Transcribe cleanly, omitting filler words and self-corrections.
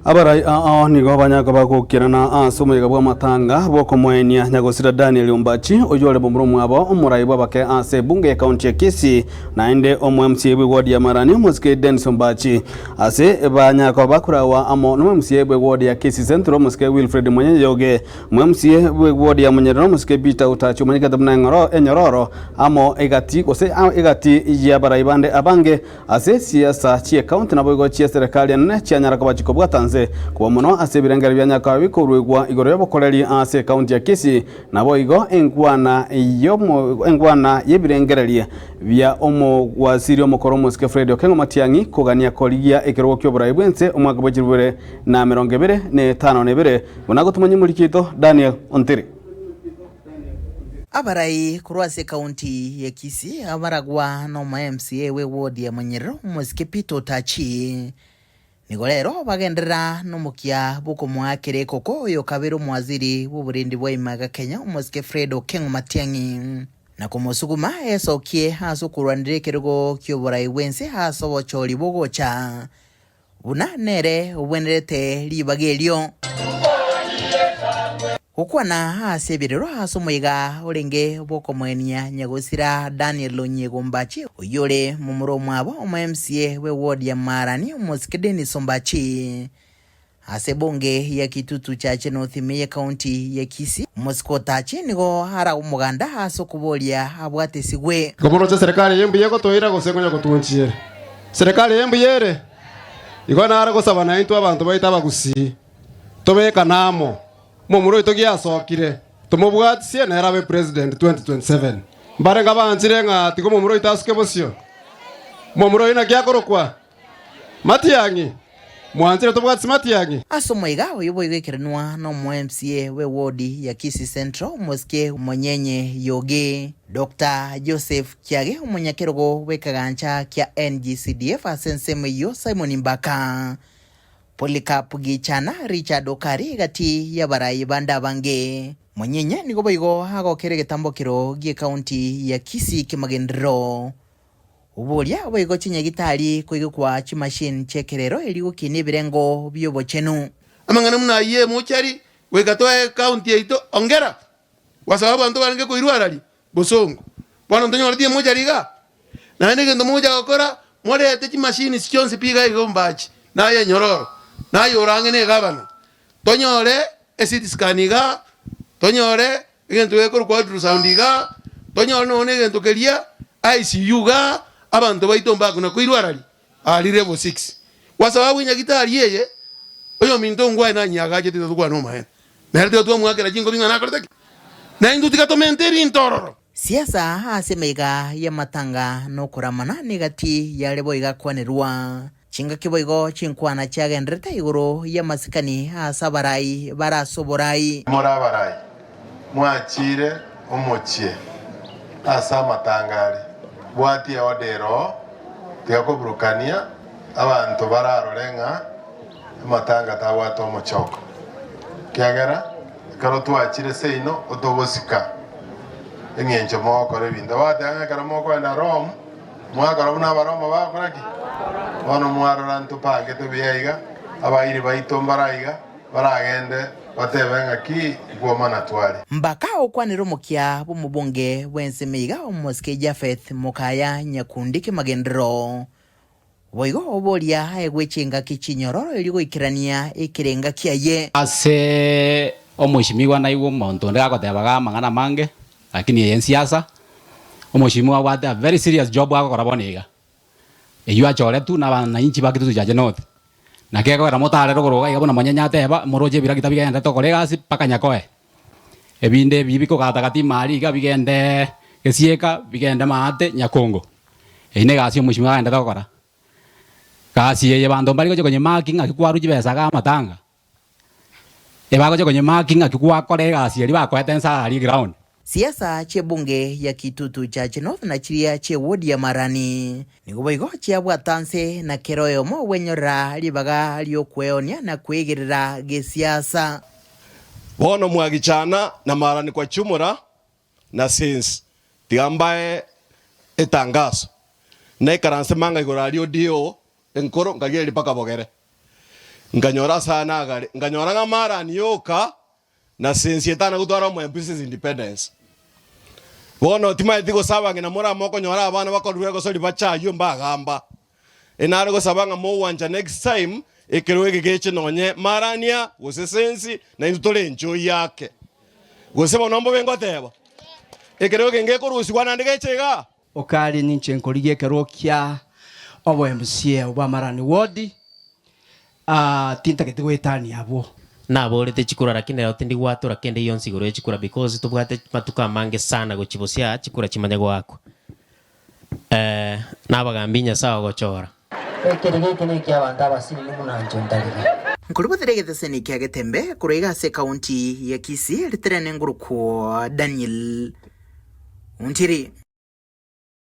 Abarai ao nigo banyaka bagokerana ase omoyega bw'amatanga bw'okomoenia nyagosira Daniel Ombachi, oyio ore momura omwabo omorai bw'abake ase ebunge y'ekaunti ya Kisii, naende omo MCA bw'eward ya Marani omosike Dennis Ombachi. Ase banyaka bakorawa amo nomo MCA bw'eward ya Kisii Central omosike Wilfred Mwenyeyoge, omo MCA bw'eward ya Munyerere omosike Peter Otachi omanyekete buna eng'oro enyororo amo egati gose egati y'abarai bande abange Ase siasa chi'ecounty naboigo chi'eserekari enene chianyara koba chikobwata nse koba mono ase ebirengero bia Nyakawa bikoruegwa igoro y'obokoreri ase ecounty ya Kisii naboigo enkwana y'omo enkwana y'ebirengereria bia omowaziri omokoro omosike Fred Okengo Matiang'i kogania korigia ekerogo ki'oborai bw'ense omwaka bwe 2025 buna gotomanya omoriki oito Daniel Ontiri. Abarai korwa ase ekaunti ya Kisii abaragwa nomo MCA bwe ward ya Monyerero omosike Peter Otachi nigo rero bagenderera nomokia bw'okomoakera ekoko oyo kabere omowaziri bw'oborendi bwa ime iga Kenya omosike Fred Okengo Matiang'i na komosuguma esokie ase okorwanera ekerogo ki'oborai bw'ense ase obochori bogocha Buna nere obwenerete ribaga erio. Gokwana ase ebirero ase omoyega orenge bw'okomoenia nyagosira Daniel Onyiego Ombachi, oyio ore momura omwabo omo MCA bwe ward ya Marani omosike Dennis Ombachi. Ase ebunge ya Kitutu Chache North ime ye county ya Kisii, omosike Otachi nigo ara omoganda ase okoboria abwate esigwe. Nkomoroche serikali eye mbuya egotoira gose nkonya gotunchiera? Serikali eye mbuya ere? Igo nare gosaba naintwe abanto baito abagusii, tobekane amo, momura oito giasokire, tomobwatisie nere abe president 2027. Mbarenge abanchire ng'a tiga omomura oito asuke bosio? Momura oyio naki akorokwa? Matiang'i? Mwanchire tobwatisie Matiang'i? Ase omoiga oyo boigo ekerenwa nomo MCA bwe ward ya Kisii Central omosike Monyenye Yogi. Doctor Joseph Kiage omonyakerogo bw'ekegancha kia NGCDF ase ensemo eyio Simon Mbaka, Polycarp Gichana, Richard Okari egati y'abarai bande abange. Monyenye nigo boigo agokera egetambokero gi'ecounty ya Kisii kemagenderero. Oboria boigo chinyagitari koigekwa chimachine chi'ekerero erio gokinia ebirengo bi'obochenu. Amang'ana buna ayio emochari goika toe ecounty yaito ongera Gwasaba abanto barenge koirwa arari bosongo. Bono ntonyoreti emochari igaa? Naende egento mogocha gokora, morete chimashini chionsi pi iga iga ombachi, na aye enyororo, na aye ore ang'e na egavana, tonyore eCT scan igaa, tonyore egento gekorokwa ultrasound igaa, tonyore nonya na egento keria ICU igaa, abanto baito mbakona koirwa arari aria level six. Gwasaba abwo enyagitari eye, oyominto ongwae nanyiagachete totokwana omaene. Nere tiga twamoakera chinkobi ng'a nakorete ki? Na intwe tiga tomente ebinto ororo. Siasa ase emeiga y'amatanga na okoramana negati yare boigo akwanerwa. Chingaki boigo chinkwana chiagenderete igoro y'amasikani ase abarai bare ase oborai. More abarai, mwachire omochie ase amatanga aria, bwatia eoda ere oo, tiga koburukania abanto bararore ng'a amatanga tabwate omochoko, ekiagera ekero twachire seino otogosika eng'encho mogokora ebinto. Bagoteba ng'a ekero mokoenda Rome, mwakora buna Abaroma bagokora ki? Bono mwarora ntopangete buya iga, abairi baito mbare aiga, baragende batebe ng'aki nkwomana tware. Mbaka okwanere omokia bw'omobunge bw'ensemo iga omosike Japheth Mokaya Nyakundi Kemagenderero. Boigo oboria aegwe chingaki chinyororo erio goikerania ekerenga kiaye. Ase omoshimiwa naigwe omonto onde gagotebaga amang'ana amange, lakini eye nsiasa, omoshimiwa abwate a very serious job agokora bono iga, eywo achoretwe na abananchi ba Kitutu Chache North. Naki ekogera motare rogoro iga iga buna monyenye ateba, moroche ebiragita bigenderete gokora egasi mpaka nyakoe. Ebinde ebi bikogata gati ime aria iga bigendeee gesieka, bigende maate nyakongo. Eyio negasi omochie agenderete gokora. Gasi eye banto mbari gochia konyemaki ng'aki kwarwa chibesa iga amatanga, ebagochia konyemaki ng'aki gwakora egasi eria bakoete nsa aria eground. Siasa chi'ebunge ya Kitutu Chache North na chiria chi'eward ya Marani nigo boigo chiabwata nse na kera oyomo bwenyorera ribaga ri'okweonia na kwegerera gesiasa. Bono mwagichana na Marani kwa chumura na since tiga mbae etangaso naikaranse manga igoro aria odio enkoro nkageria mpaka bogere. Nkanyora ase aya nagare, nkanyora ng'a Marani yoka na sensi etana gotwara omoempu since independence. Bono timaeti gose abang'ina more amo okonyora abana bakorurwe egosori bachaywe mbagamba. Enare gosaba ng'a mogwancha next time ekero eke geche nonye Marania gose sensi naintwe tore enjoy ake. Gose bono mbobe ngoteba, ekero eke ngekorusigwa naende geche igaa. Okari ninche nkorigia ekerogo kia obo-MCA bwa Marani Ward, tintageti goetania abwo. Naborete chikura lakini rero tindi gwatora kende gionsi igoro ye chikura because tobwate matuko amange sana gochia bosio aa chikura chimanye goakwa. Eh, nabagambi Nyasae ogochora. Ekerigo eke neki'abanto abasirire buna inche ntarire. Nkorobotera egeteseni kia Getembe korwa iga ase ekaunti ya Kisii, ritere nengurukwo Daniel Ontiri.